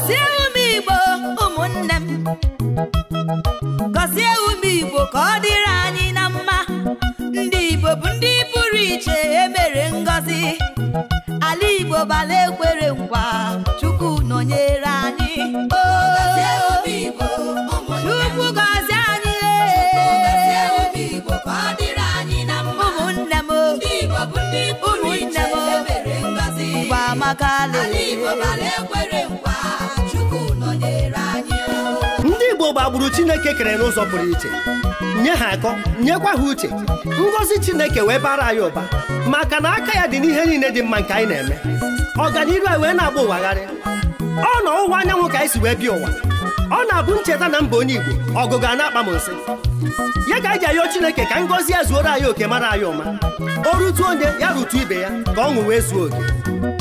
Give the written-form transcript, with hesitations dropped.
Gọzie ụmụ Igbo ụmụnne m, gọzie ụmụ Igbo ka ọ dịrị anyị na mma. Ndị Igbo bụ ndị pụrụ iche emere ngọzi. Ala Igbo gbara ekwere nkwa, Chukwu nọnyere anyị. Chukwu gọzie anyị, ụmụnne m, ụmụnne m, ngwa amaka. Ndị Igbo gbagburu Chineke kere n'ụzọ pụrụ iche, nye ha akọ, nyekwa ha uche. Ngọzi Chineke wee bara anyị ụba, maka na aka ya dị n'ihe niile dị mma nke anyị na-eme. Ọganiru anyị wee na-agba ụwagharị. Ọ nọ ọwụwa anyanwụ ka anyị si wee bịa ụwa. Ọ na-abụ ncheta na mba onye Igbo ọgụgụ a na-akpa m nsị. Ya ka anyị ji ayọ Chineke ka ngọzi ya zuoro anyị oke, mara anyị ụma. O rutu onye ya rutu ibe ya, ka ọṅụ wee zuo oke.